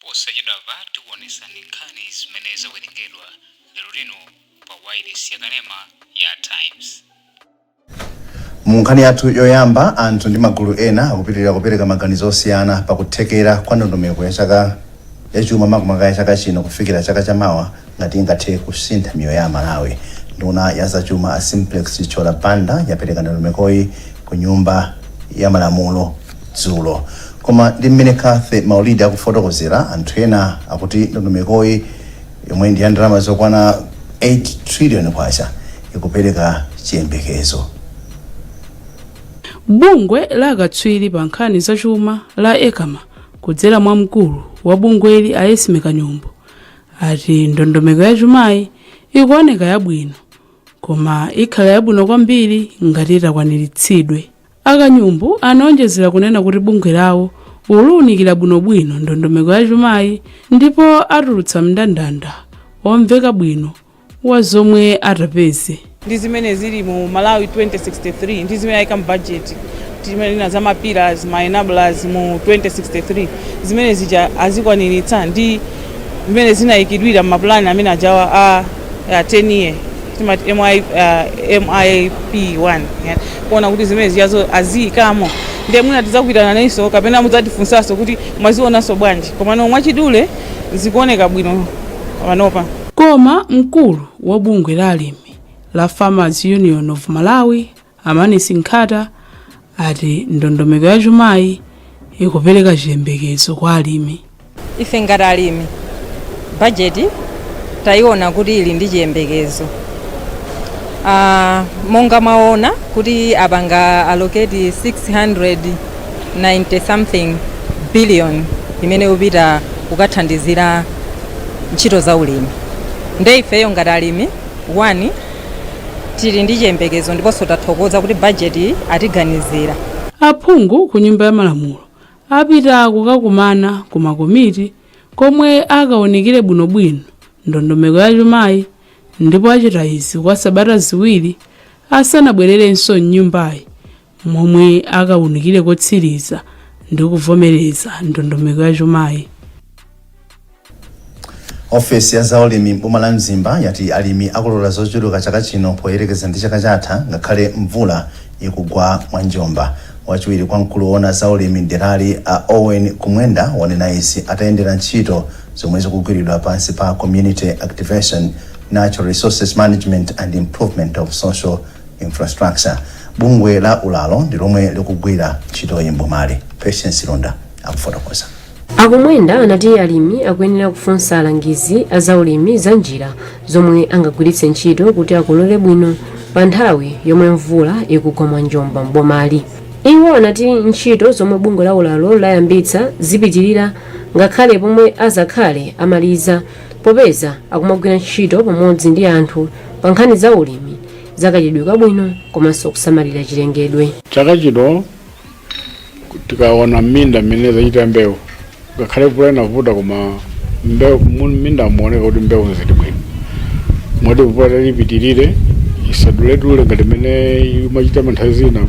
Posachedwapa tikuonesani nkhani zimene zawerengedwa lero lino pa wailesi yakanema ya Times. Mu nkhani yathu yoyamba, anthu ndi magulu ena akupitirira kupereka maganizo osiyana pakuthekera kwa ndondomeko ya chaka yachuma, makamaka ya chaka chino kufikira chaka chamawa, ngati ingathe kusintha miyoyo ya Amalawi. Nduna ya zachuma a Simplex Chithyola Banda yapereka ndondomekoyi ku Nyumba ya Malamulo dzulo. Koma ndi mmene Cathy Maulidi akufotokozera, anthu ena akuti ndondomekoyi, yomwe ndi ya ndalama zokwana 8 trillion kwacha, ikupereka chiyembekezo. Bungwe la akatswiri pa nkhani zachuma la ECAMA, kudzera mwa mkulu wa bungweli a Esme Kanyumbo, ati ndondomeko yachumayi ikuoneka yabwino, koma ikhala yabwino kwambiri ngati itakwaniritsidwe. Akanyumbu anaonjezera kunena kuti bungwe lawo uluwunikira bwinobwino ndondomeko yachumayi ndipo atulutsa mndandanda womveka bwino wa zomwe atapeze. Ndi zimene zili mu Malawi 2063 ndi zimene ayika m'budget, timanena za ma pillars, ma enablers mu 2063, zimene zija azikwaniritsa ndi zimene zinayikidwira m'mapulani amene ajawa a 10 year, timati MIP 1, yeah. Kuona kuti zimene zijazo aziyikamo, ndiye mwina tidzakuitana nenso kapena mudzatifunsanso kuti mwazionanso bwanji. Koma no, mwachidule zikuoneka bwino panopa. Koma mkulu wa bungwe la alimi la Farmers Union of Malawi, Amanisi Nkhata, ati ndondomeko yachumayi ikupereka chiyembekezo kwa alimi. Ife ngati alimi, bajeti tayiona kuti ili ndi chiyembekezo. Monga mwaona kuti apanga allocate 690 something billion imene ikupita kukathandizira ntchito za ulimi, nde ifeyo ngati alimi, one, tili ndi chiyembekezo ndiponso tathokoza kuti bajeti atiganizira. Aphungu ku Nyumba ya Malamulo apita kukakumana ku makomiti komwe akawunikire bwinobwino ndondomeko yachumayi, ndipo achita izi kwa sabata 2 asanabwererenso mnyumbayi, momwe akawunikire kotsiriza ndi kuvomereza ndondomeko yachumayi. Ofesi ya zaulimi m'boma la Mzimba yati alimi akolola zochuluka chaka chino poyerekeza ndi chaka chatha, ngakhale mvula ikugwa mwanjomba. Wachiwiri kwa mkulu woona zaulimi mderali a Owen Kumwenda wanena izi atayendera ntchito zomwe zikugwiridwa pansi pa Community Activation, Natural Resources Management and Improvement of Social Infrastructure. Bungwe la Ulalo ndi lomwe likugwira ntchitoyi mbomali. Patience Londa akufotokoza. Akumwenda anati alimi akuyenera kufunsa alangizi a zaulimi za njira zomwe angagwiritse ntchito kuti akolole bwino pa nthawi yomwe mvula ikugwa mwanjomba mbomali. Iwo anati ntchito zomwe bungwe la Ulalo layambitsa zipitirira ngakhale pomwe azakhale amaliza, popeza akumagwira ntchito pamodzi ndi anthu pa nkhani za ulimi, zakachidwe kabwino komanso kusamalira chilengedwe. Chaka chino tikaona mminda mmene zachita mbewu, ngakhale mvula inavuta, koma mbewu mminda muoneka kuti mbewu zili bwino, moti mvula lipitirire, isaduledule ngati mmene imachita nthawi zina,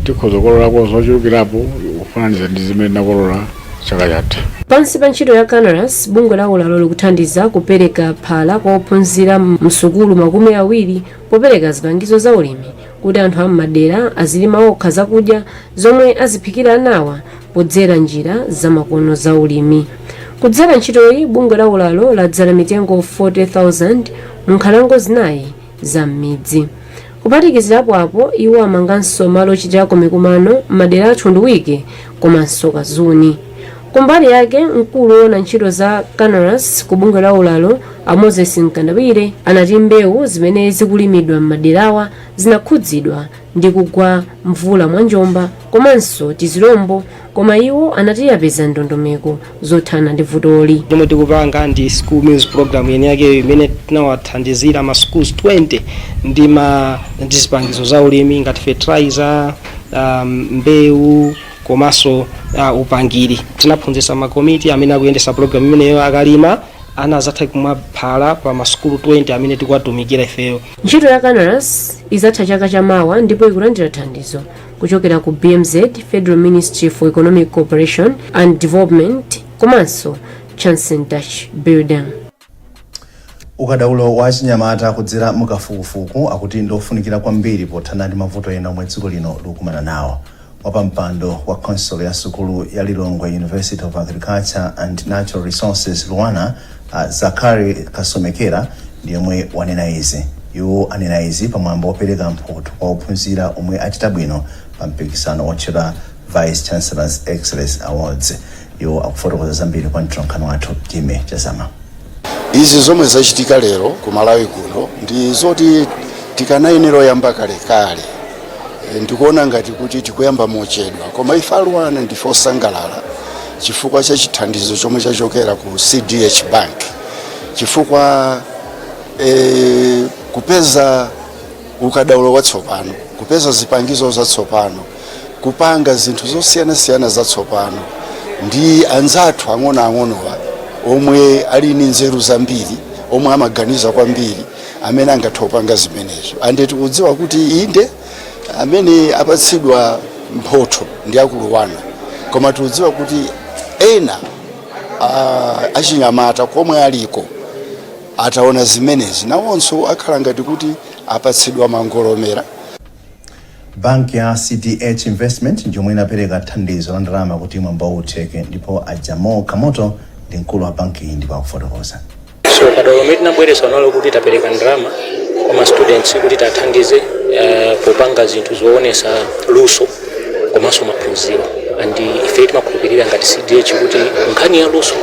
tikhoza kukololako zochulukirapo kufananiza ndi zimene tinakolola chaka chatha. Pansi pa ntchito ya CANARAS, bungwe la Ulalo likuthandiza kupereka phala kwa ophunzira msukulu 20 popereka zipangizo za ulimi kuti anthu am'madera azilima okha zakudya zomwe aziphikira anawa podzera njira zamakono za ulimi. Kudzera ntchitoyi, bungwe la Ulalo ladzala mitengo 40,000 mu nkhalango zinayi za m'midzi. Kuphatikizirapo apo, iwo amanganso malo ochitirako mikumano m'madera a Thunduwike komanso Kazuni. Kumbali yake, mkulu woona ntchito za CANARAS ku bungwe la Ulalo a Moses Mkandawire anati mbewu zimene zikulimidwa m'maderawa zinakhudzidwa ndi kugwa mvula mwanjomba komanso tizilombo, koma iwo anati apeza ndondomeko zothana ndi vutoli. Chomwe tikupanga ndi school meals program yene yake imene tinawathandizira ma schools 20 ndi zipangizo za ulimi ngati fertilizer, mbewu komanso upangiri. Tinaphunzitsa makomiti amene akuyendesa program imeneyo, akalima ana azatha kumaphala pa masukulu 20 amene tikuwatumikira ifeyo. Ntchito ya CANARAS izatha chaka chamawa ndipo ikulandira thandizo kuchokera ku BMZ, Federal Ministry for Economic Cooperation and Development. Komanso Chanson Dutch Building. Ukadaulo wa chinyamata kudzera mukafukufuku akuti ndofunikira kwambiri pothana ndi mavuto ena omwe dziko lino likukumana nawo. Wapampando wa council ya sukulu ya Lilongwe University of Agriculture and Natural Resources, LUANAR, Zakari Kasomekera ndi yomwe wanena izi. Iwo anena izi pamwambo wopereka mphotho kwa ophunzira omwe achita bwino pa mpikisano wotchedwa Vice Chancellor's Excellence Awards. Iwo akufotokoza zambiri kwa mtolankhani wathu Jimmy Chazama. Izi zomwe zachitika lero ku Malawi kuno ndi zoti tikanayenera oyamba kalekale. Ndikuona ngati kuti tikuyamba mochedwa, koma ife a LUANAR ndife osangalala chifukwa cha chithandizo chomwe chachokera ku CDH Bank, chifukwa kupeza ukadaulo watsopano, kupeza zipangizo zatsopano, kupanga zinthu zosiyanasiyana zatsopano ndi anzathu ang'onoang'onowa omwe ali ndi nzeru zambiri, omwe amaganiza kwambiri, amene angathe kupanga zimenezo. Ande tikudziwa kuti inde, amene apatsidwa mphotho ndi aku LUANAR, koma tikudziwa kuti ena achinyamata komwe aliko ataona zimenezi nawonso akhala ngati kuti apatsidwa mangolomera. Banki ya CDH Investment njomwe inapereka thandizo la ndalama kuti mwambo utheke, ndipo Ajamo Kamoto ndi mkulu wa banki iyi ndipo akufotokoza. So kadaulo umene tinabweretsa unalo kuti tapereka ndalama kwa ma students kuti tathandize popanga zinthu zoonesa luso komanso maphunziro. And ife timakhulupirira ngati CDH kuti nkhani ya luso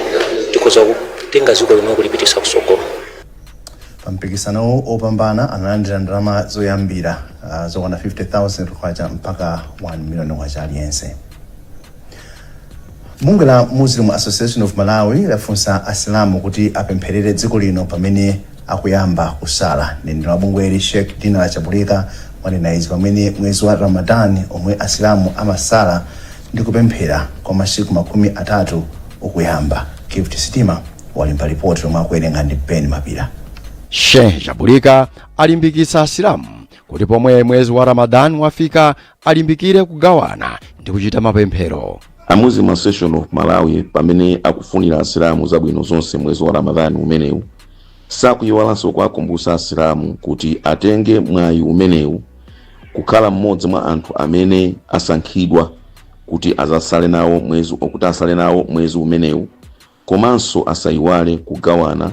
tikhoza kutenga dziko lino kulipitisa kusogolo. Pa mpikisanowu, opambana analandira ndalama zoyambira zokwana 50,000 kwacha mpaka 1 million kwacha aliyense. Bungwe la Muslim Association of Malawi lafunsa Asilamu kuti apempherere dziko lino pamene akuyamba kusala. Mneneri wa bungweli, Sheikh Dinala Chabulika, wanena izi pamene mwezi wa Ramadan, omwe Asilamu amasala ndi kupemphera kwa masiku 30, ukuyamba. Gift Sitima walemba ripoti lomwe akuwerenga ndi Ben Mapira. Sheikh Chabulika alimbikitsa Asilamu kuti pomwe mwezi wa Ramadan wafika alimbikire kugawana ndi kuchita mapemphero. A Muslim Association of Malawi, pamene akufunira Asilamu zabwino zonse mwezi wa Ramadhani umenewu, sakuyiwalanso kuwakumbutsa Asilamu kuti atenge mwayi umenewu kukhala mmodzi mwa anthu amene asankhidwa kuti azasale nawo mwezi, kuti asale nawo mwezi umenewu, komanso asayiwale kugawana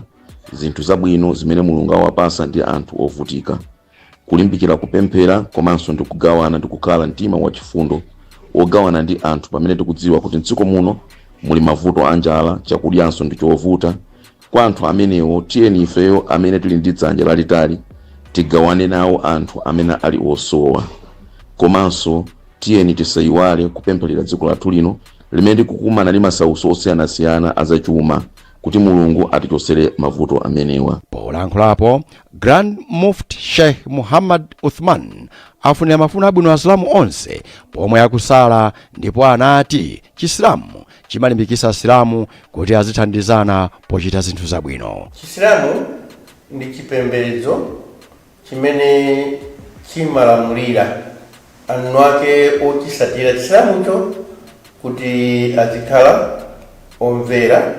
zinthu zabwino zimene Mulungu awapasa ndi anthu ovutika, kulimbikira kupemphera komanso ndi kugawana ndi kukhala mtima wachifundo wogawana ndi anthu, pamene tikudziwa kuti mdziko muno muli mavuto a njala, chakudyanso ndi chovuta kwa anthu amenewo. Tiyeni ifeyo amene tili ndi dzanja lalitali tigawane nawo anthu amene ali osowa. Komanso tiyeni tisayiwale kupempherera dziko lathu lino limene likukumana ndi masautso osiyanasiyana azachuma, kuti Mulungu atichotsere mavuto amenewa. Polankhulapo, Grand Mufti Sheikh Muhammad Uthman afunira mafuno abwino Asilamu onse pomwe akusala, ndipo anati Chisilamu chimalimbikitsa Asilamu kuti azithandizana pochita zinthu zabwino. Chisilamu ndi chipembedzo chimene chimalamulira eni ake ochisatira Chisilamucho kuti azikhala omvera,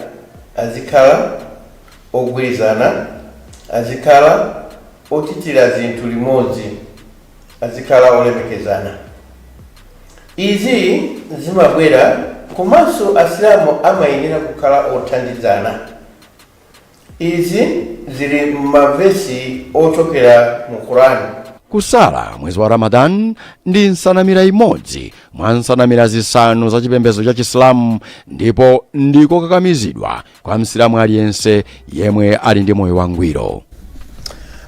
azikhala ogwirizana, azikhala ochitira zinthu limodzi, azikhala olemekezana. Izi zimabwera komanso Asilamu amayenera kukhala othandizana. Izi zili m'mavesi ochokera mu Qurani. Kusala mwezi wa Ramadan ndi nsanamira imodzi mwa nsanamira zisanu za chipembedzo cha Chisilamu, ndipo ndikokakamizidwa kwa Msilamu aliyense yemwe ali ndi moyo wangwiro.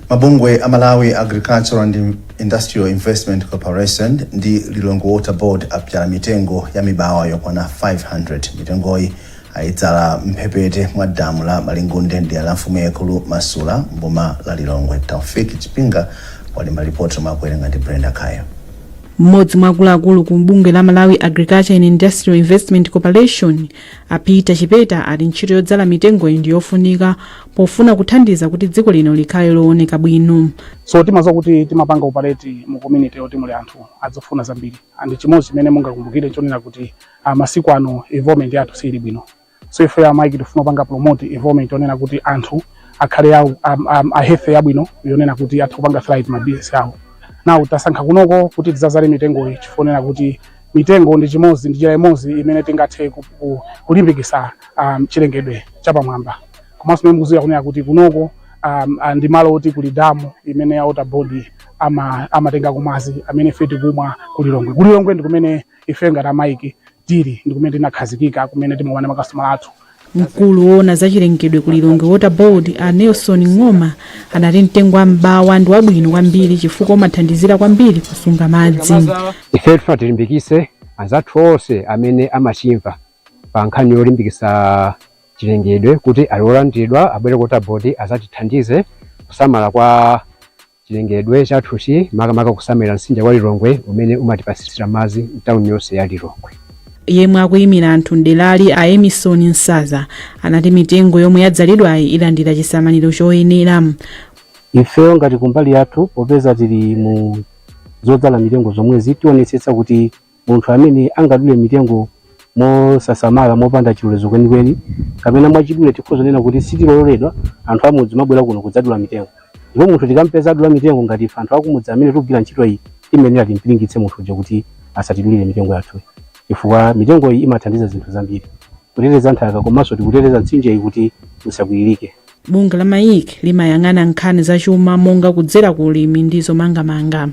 Mabungwe a Malawi Agricultural and Industrial Investment Corporation ndi Lilongwe Water Board apyala mitengo ya mibawa yokwana 500. Mitengoyi ayidzala mphepete mwa damu la Malingunde ndi la mfumu yaikulu Masula mboma la Lilongwe. Taufik Chipinga walemba ripoti lomwe akuwerenga ndi Brenda Kayo. Mmodzi mwa akuluakulu ku bungwe la Malawi Agriculture and Industrial Investment Corporation, a Peter Chipeta, ati ntchito yodzala mitengoyi ndi yofunika pofuna kuthandiza kuti dziko lino likhale looneka bwino. So timadziwa kuti timapanga operate mu community yoti muli anthu adzofuna zambiri, and chimodzi chimene mungakumbukire chonena kuti masiku ano environment yathu sili bwino. So ife a MAIIC tifuna kupanga promote environment yonena kuti anthu akhale a health yabwino, yonena kuti atha kupanga thrive ma business awo. Now tasankha kunoko kuti tidzadzale mitengo iyi chifukwa kuti mitengo ndi chimodzi, ndi njira imodzi imene tingathe kulimbikitsa chilengedwe chapamwamba. Komanso mmene mukudziwa kunena kuti kunoko ndi malo oti kuli damu imene ya Water Board amatenga kumazi amene ife tikumwa ku Lilongwe. Ku Lilongwe ndi kumene ife ngati a MAIIC tili, ndi kumene tinakhazikika, kumene timaona makasitomala athu. Mkulu woona zachilengedwe ku Lilongwe Water Board, a Nelson Ng'oma, anati mtengo wa m'bawa ndi wabwino kwambiri chifukwa umathandizira kwambiri kusunga madzi. Ife tifuna tilimbikise anzathu onse amene amachimva pa nkhani yolimbikisa chilengedwe kuti ali olandiridwa abwere ku Water Board azatithandize kusamala kwa chilengedwe chathuchi, makamaka kusamalira mtsinje wa Lilongwe umene umatipasira madzi mtawuni yonse ya Lilongwe. Yemwe akuyimira anthu mderali, a Emison Nsaza, anati mitengo yomwe yadzalidwayi ilandira chisamaliro choyenera. Ifeyo ngati kumbali yathu, popeza tili mu zodzala mitengo zomwezi, tionetsetsa kuti munthu amene angadule mitengo mosasamala, mopanda chilolezo kwenikweni kapena mwachidule tikhoza kunena kuti sitiloledwa anthu amudzi mabwera kuno kudzadula mitengo, ndipo munthu tikampeza adula mitengo, ngati ife anthu akumudzi amene tikugwira ntchito iyi, timayenera timpilingitse munthu uja kuti asatidulire mitengo yathu, chifukwa mitengo iyi imathandiza zinthu zambiri, kuteteza nthaka komanso tikuteteza mtsinje iyi kuti usakwiririke. Bungwe la MAIIC limayang'ana nkhani zachuma monga kudzera ku ulimi ndi zomangamanga.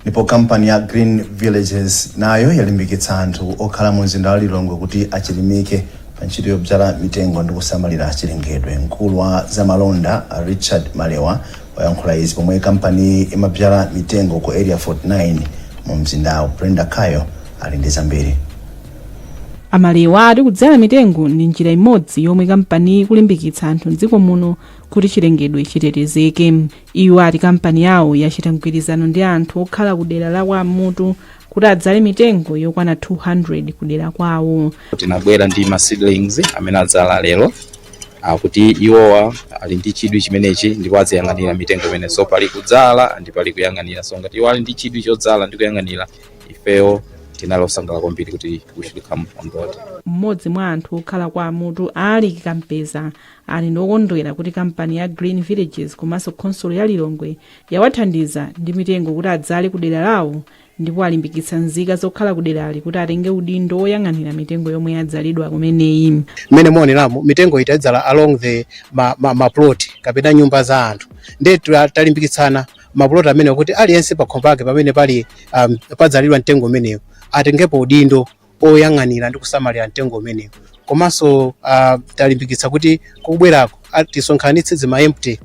Ndipo kampani ya Green Villages nayo yalimbikitsa anthu okhala mu mzinda wa Lilongwe kuti achilimike pa ntchito yobzala mitengo ndi kusamalira chilengedwe. Mkulu wa zamalonda Richard Malewa wayankhula izi pomwe kampani imabzala mitengo ku Area 49 mu mzindawu. Brenda Kayo ali ndi zambiri. A Malewa ati kudzala mitengo ndi njira imodzi yomwe kampani ikulimbikitsa anthu mdziko muno kuti chilengedwe chitetezeke. Iwo ati kampani yawo yachita mgwirizano ndi anthu okhala ku dera la kwa Mutu kuti adzale mitengo yokwana 200 ku dera kwawo. Tinabwera ndi ma seedlings amene adzala lero, akuti iwowa ali ndi chidwi chimenechi ndipo aziyang'anira mitengo imene. So pali kudzala ndi pali kuyang'anira. So ngati iwo ali ndi chidwi chodzala ndi kuyang'anira, ifeyo tinali osangalala kwambiri kuti we should come on board. Mmodzi mwa anthu okhala kwa Mutu, Ali Kampeza, ali ndi okondwera kuti kampani ya Green Villages komanso khonsolo ya Lilongwe yawathandiza ndi mitengo kuti adzale ku dera lawo, ndipo alimbikitsa nzika zokhala ku derali kuti atenge udindo woyang'anira mitengo yomwe yadzalidwa kumeneyi. Mmene muoneramo, mitengo itadzala along the ma plot kapena nyumba za anthu, ndiye talimbikitsana maplot amene kuti aliyense pakhomo pake pamene pali padzalidwa mtengo umenewo atengepo udindo oyang'anira ndi kusamalira mtengo umenewo. Komanso talimbikitsa kuti kubwerako tisonkhanitse zima empty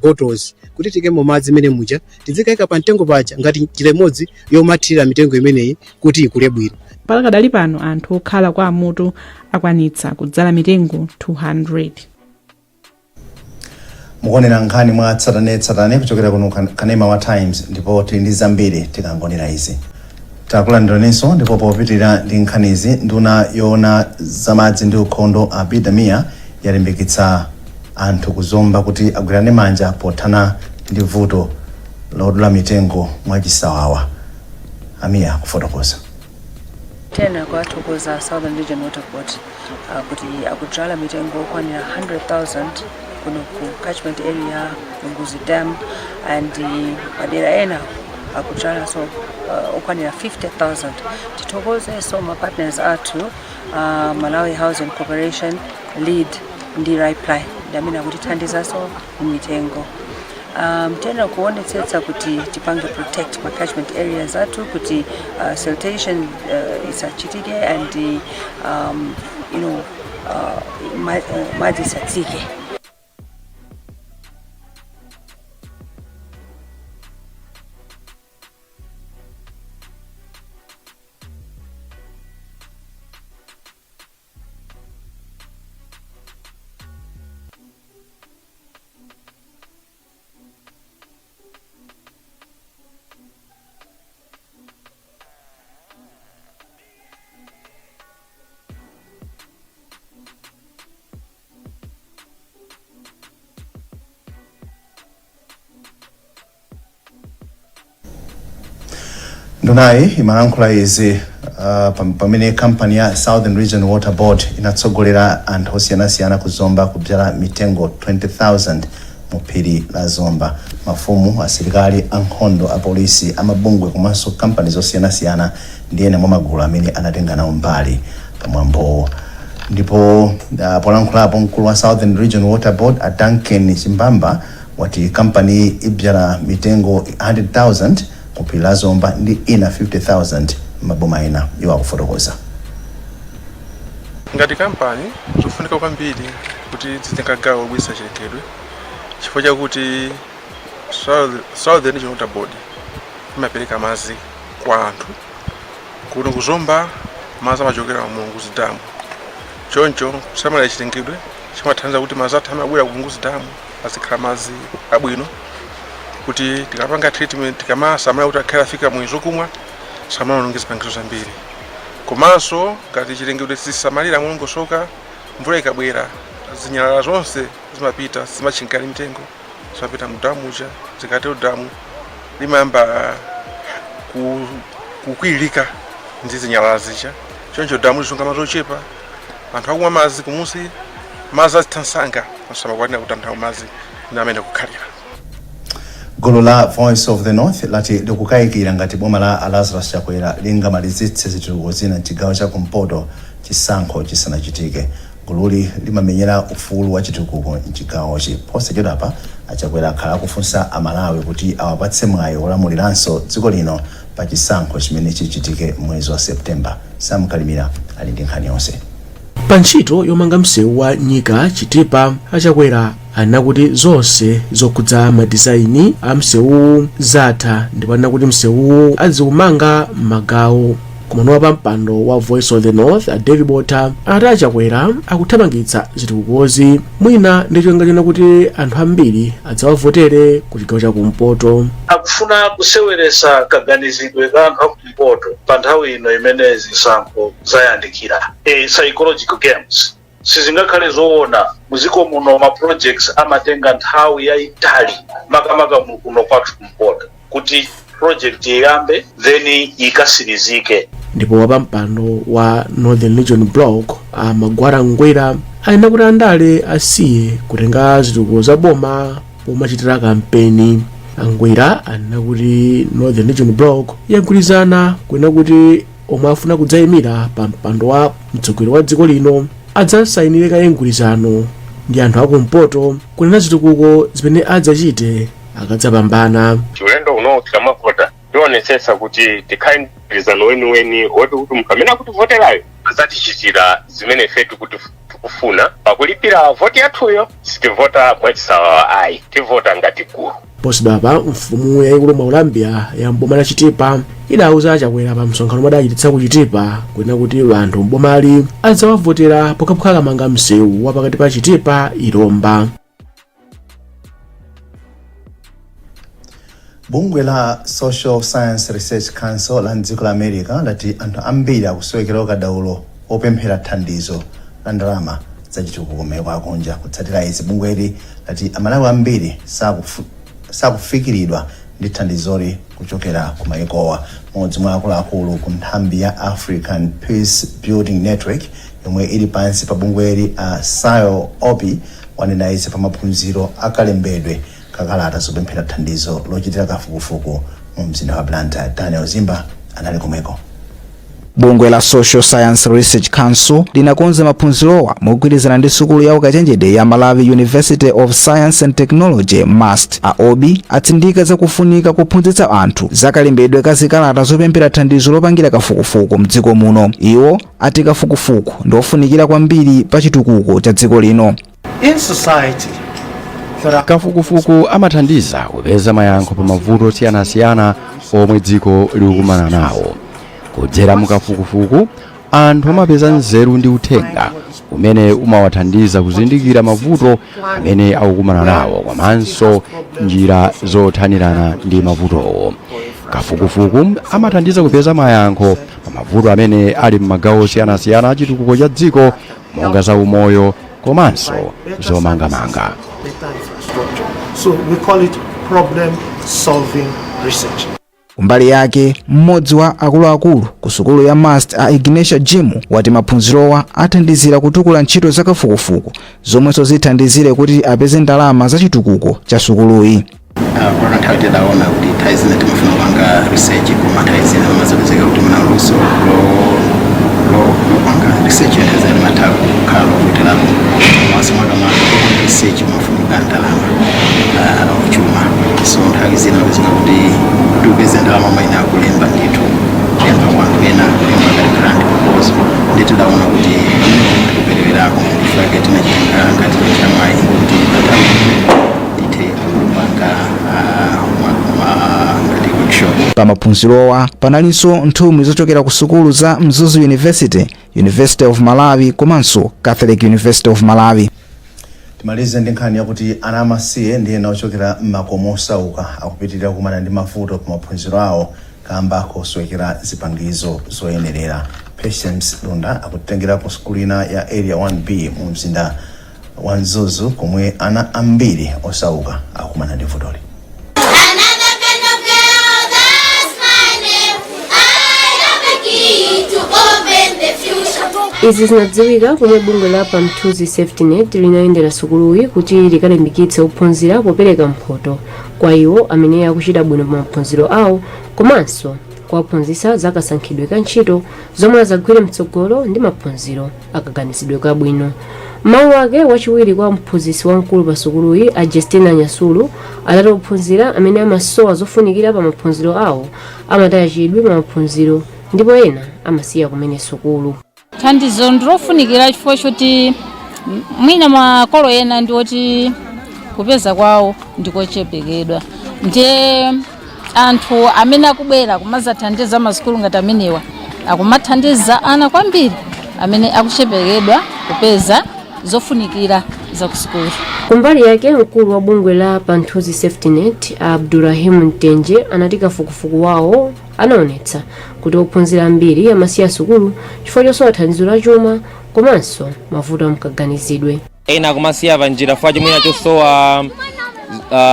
bottles kuti tikemo madzi imene muja tizikayika pa mtengo paja ngati njira imodzi yomathirira mitengo imeneyi kuti ikule bwino. Pakadali pano anthu okhala kwa Mutu akwanitsa kudzala mitengo 200. Mukuonera nkhani mwa tsatanetsatane kuchokera kuno kanema wa Times, ndipo tili ndi zambiri tikangonera izi. Takulandiraninso. Ndipo popitirira ndi nkhanizi, nduna yoona zamadzi ndi ukhondo a Abida Mia yalimbikitsa anthu kuzomba kuti agwirane manja pothana ndi vuto lodula mitengo mwachisawawa. A Mia kufotokoza. Tena kuwathokoza Southern Region Water Board kuti akudzala mitengo okwanira 100,000 kuno ku catchment area Lunguzi Dam, and madera ena akudzalanso okwanira 50,000. Tithokozenso ma partners athu, Malawi Housing Corporation, LEAD ndi Raiply, ndi amene akutithandizanso mitengo. Tena kuonetsetsa kuti tipange protect ma catchment areas athu kuti siltation isachitike and madzi isatsike. Ndunayi imalankhula izi Pamene kampani ya Southern Region Water Board inatsogolera anthu osiyanasiyana ku Zomba kudzala mitengo 20,000 mu phiri la Zomba. Mafumu, asilikali, ankhondo, apolisi, amabungwe komanso kampani zosiyanasiyana ndi ena mwa magulu amene anatenga nawo mbali pamwambowo. Ndipo polankhulapo, mkulu wa Southern Region Water Board a Duncan Chimbamba wati kampani ibzala mitengo 100,000 mu phiri la Zomba ndi ina 50,000 maboma ena. Iwo akufotokoza. Ngati kampani, zofunika kwambiri kuti zitenga gawo lobweretsa chilengedwe, chifukwa chakuti Southern Region Water Board imapereka madzi kwa anthu kuno kuzomba. Madzi amachokera mu Mulunguzi Dam, choncho kusamalira chilengedwe chimathandiza kuti madzi athu amabwera ku Mulunguzi Dam azikhala madzi abwino, kuti tikapanga treatment, tikamasamala kuti akhale afika mu zokumwa, samaononge zipangizo zambiri. Komanso ngati chilengedwe sisamalira molongosoka, mvula ikabwera zinyalala zonse zimapita, zimachingana mitengo, zimapita mu damu uja. Zikatero damu limayamba kukwirika ndi zinyalala zija, choncho damu lisunga madzi ochepa. Anthu akumwa madzi kumusi, madzi azitha msanga, samakwanira kuti anthu amwe madzi ndi amene kukhalira. Gulu la Voice of the North lati likukayikira ngati boma la Lazarus Chakwera lingamalizitse zitukuko zina mchigawo cha kumpoto chisankho chisanachitike. Gululi limamenyera ufulu wa chitukuko mchigawochi. Posachedwapa aChakwera akhala akufunsa Amalawi kuti awapatse mwayi wolamuliranso dziko lino pa chisankho chimene chichitike mwezi wa Septemba. Sam Kalimira ali ndi nkhani yonse. Pa ntchito yomanga msewu wa Nyika Chitipa, aChakwera anena kuti zonse zokhudza madizaini a msewuwu zatha, ndipo anena kuti msewuwu aziumanga m'magawo. Komano pa mpando wa Voice of the North a David Botha ati aChakwera akuthamangitsa zitukukozi mwina ndi cholinga chona kuti anthu ambiri adzawavotere ku chigawo chakumpoto. Akufuna kuseweresa kaganizidwe ka anthu akumpoto pa nthawi ino imene zisankho zayandikira, psychological games. Sizingakhale zoona. Muziko muno ma projects amatenga nthawi yayitali, makamaka kuno kwathu kumpoto, kuti project iyambe then ikasirizike. Ndipo wapampando wa Northern Region Bloc a Magwara Ngwera anena kuti andale asiye kutenga zitukuko za boma pomachitira kampeni. Angwera anena kuti Northern Region Bloc yagwirizana kunena kuti omwe afuna kudzayimira pa mpando wa mtsogoleri wa dziko lino adzasayinire kaye mgwirizano ndi anthu akumpoto kunena zitukuko zimene adzachite akadzapambana. Ulendo uno tikamavota tionetsetsa kuti tikhale ndi mgwirizano weniweni woti kuti munthu amene akutivoterayo adzatichitira zimene ife tikufuna pakulipira voti yathuyo. Sitivota mwachisawawa ayi, tivota ngati gulu. Posachedwapa mfumu yayikulu Mwaulambia ya mboma la Chitipa idauza aChakwera pa msonkhano omwe adachititsa ku Chitipa kunena kuti anthu mbomali adzawavotera pokhapokha akamanga msewu wa pakati pa Chitipa Ilomba. Bungwe la Social Science Research Council la mdziko la America lati anthu ambiri akusowekera ukadaulo opemphera thandizo la ndalama zachitukuko m'mayiko akunja. Kutsatira izi, bungweli lati Amalawi ambiri sakufikiridwa ndi thandizoli kuchokera ku mayikowa. Mmodzi mwa akuluakulu ku nthambi ya African Peace Building Network yomwe ili pansi pa bungweli, a Sayo Obi, wanena izi pa maphunziro akalembedwe kakalata zopemphera thandizo lochitira kafukufuku mu mzinda wa Blantyre. Daniel Zimba anali komweko. Bungwe la Social Science Research Council linakonza maphunzirowa mogwirizana ndi sukulu ya ukachenjede ya Malawi University of Science and Technology, MUST. A Obi atsindika zakufunika kuphunzitsa anthu zakalembedwe ka zikalata zopemphera thandizo lopangira kafukufuku mdziko muno. Iwo ati kafukufuku ndi ofunikira kwambiri pa chitukuko cha dziko lino. In society, there are Kafukufuku amathandiza kupeza mayankho pa mavuto osiyanasiyana omwe dziko likukumana nawo. Kudzera mu kafukufuku, anthu amapeza nzeru ndi uthenga umene umawathandiza kuzindikira mavuto amene akukumana nawo komanso njira zothanirana ndi mavutowo. Kafukufuku amathandiza kupeza mayankho pa mavuto amene ali m'magawo osiyanasiyana a chitukuko cha dziko, monga za umoyo komanso zomangamanga. Better infrastructure. So we call it problem solving research. Kumbali yake, mmodzi wa akuluakulu ku sukulu ya MUST, a Ignatia Jim, wati maphunzirowa athandizira kutukula ntchito zakafukufuku zomwenso zithandizire kuti apeze ndalama za chitukuko cha sukuluyi. Kwa nthawi tidaona kuti nthawi zina timafuna kupanga research, koma nthawi zina pamazapezeka kuti muna luso lopanga research, nthawi zina limatha kukhala lovutirapo. Komanso makamaka kupanga research kumafunika ndalama, chuma. So nthawi zina mapezeka kuti upeze ndalama maina akulemba ndithu, kulemba kwa anthu ena, kulemba ngati grant proposal. Ndi tidaona kuti pamene tikuperewerako, ndifake tinachitenga ngati chamwayi kuti panthawi tithe kupanga ngati workshop. Pa maphunzirowa panalinso nthumwi zochokera ku sukulu za Mzuzu University, University of Malawi komanso Catholic University of Malawi. Timalize ndi nkhani yakuti ana amasiye ndi ena ochokera m'makomo osauka akupitirira kukumana ndi mavuto pa maphunziro awo kamba kosowekera zipangizo zoyenerera. Patience Lunda akutengera ku sukulu ina ya Area 1B mu mzinda wa Mzuzu komwe ana ambiri osauka akukumana ndi vutoli. Another kind of girl, that's my name. I have a key to open the future. Izi zinadziwika pomwe bungwe la Pamthunzi Safety Net linayendera sukuluyi kuti likalimbikitse ophunzira popereka mphoto kwa iwo amene akuchita bwino pa maphunziro awo, komanso kuwaphunzitsa za kasankhidwe ka ntchito zomwe azagwire mtsogolo ndi maphunziro akaganizidwe kabwino. Mawu ake, wachiwiri kwa mphunzitsi wamkulu pa sukuluyi, a Justina Nyasulu, adati ophunzira amene amasowa zofunikira pa maphunziro awo amataya chidwi pa maphunziro ndipo ena amasiya kumene sukulu. Thandizo ndilofunikira chifukwa choti mwina makolo ena ndi oti kupeza kwawo ndikochepekedwa, ndiye anthu amene akubwera kumazathandiza masukulu ngati amenewa akumathandiza ana kwambiri amene akuchepekedwa kupeza zofunikira za kusukulu. Kumbali yake, mkulu wa bungwe la Pamthunzi Safety Net, Abdurahim Mtenje, anati kafukufuku wawo anaonetsa kuti ophunzira ambiri amasiya sukulu chifukwa chosowa thandizo la chuma komanso mavuto amkaganizidwe. Ena akumasiya panjira chifukwa chimwina chosowa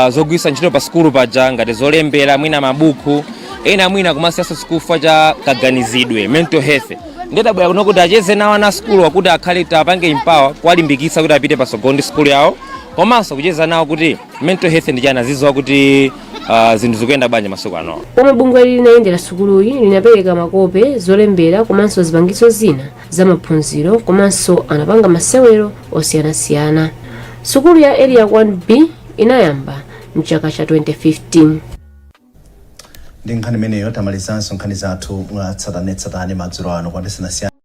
zogwiritsa ntchito pa sukulu paja, ngati zolembera, mwina mabuku. Ena mwina kumasiyanso sukulu chifukwa cha kaganizidwe, mental health. Ndiye tabwera kuno kuti acheze nawo ana sukulu, akuti akhale tapange empower, kuwalimbikitsa kuti apite patsogolo ndi sukulu yawo, komanso kucheza nawo kuti mental health ndi chani, azidziwa kuti zinthu zikuyenda bwanji masiku ano. Pomwe bungwe linayendera sukuluyi, linapereka makope, zolembera komanso zipangizo zina za maphunziro, komanso anapanga masewero osiyanasiyana. Sukulu ya Area 1B inayamba mchaka cha 2015. Ndi nkhani imeneyo tamalizanso nkhani zathu mwatsatanetsatane madzulo ano. Kwa ndisanasiyana